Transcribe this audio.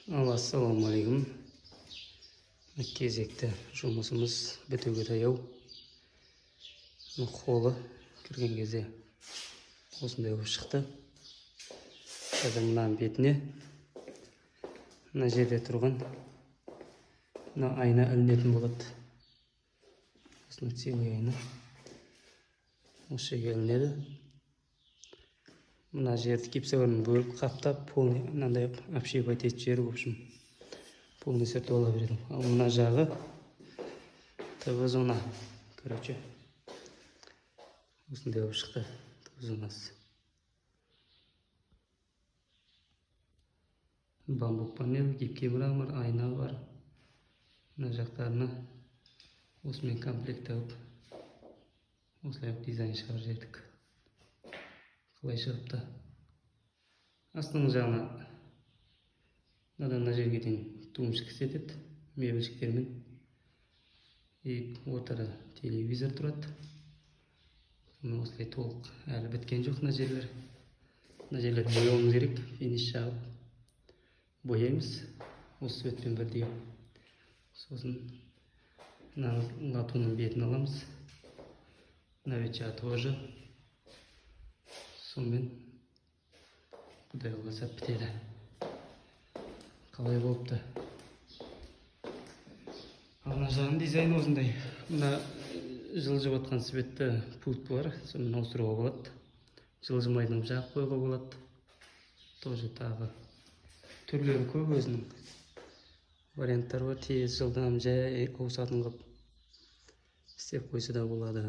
Ал ассалаумағалейкум. Кезекті жұмысымыз бітуге таяу. Қолы кірген кезде осындай болып шықты. Қазір мынаның бетіне, мына жерде тұрған мына айна ілінетін болады. Осындай целый айна осы жерге ілінеді. Мына жерді гипсокартон бөліп, қаптап, полный мынандай обшивать етіп жіберіп, в общем, полный сүртіп ала береді. Ал мына жағы ТВ зона, короче, осындай болып шықты ТВ зонасы. Бамбук панель, гибкий мрамор, айна бар. Мына жақтарына осымен комплект алып, осылай дизайн шығарып жібердік. Қалай шығыпты? Астыңғы жағына мынадан мына жерге дейін тумбочка істетеді мебельщиктермен. И ортада телевизор тұрады. Міне, осылай толық әлі біткен жоқ мына жерлер. Мына жерлерді бояуымыз керек, финиш жағып бояймыз осы цветпен бірдей. Сосын мына латунның бетін аламыз. Мына бет жағы тоже. Сонымен, Құдай қаласа, бітеді. Қалай болыпты? Ал мына жағының дизайны осындай. Мына жылжып жатқан светті пульт бар, сонымен ауыстыруға болады. Жылжымайтын қылып жағып қоюға болады. Тоже тағы түрлері көп, өзінің варианттары бар. Тез, жылдам, жай ауысатын қылып істеп қойса да болады.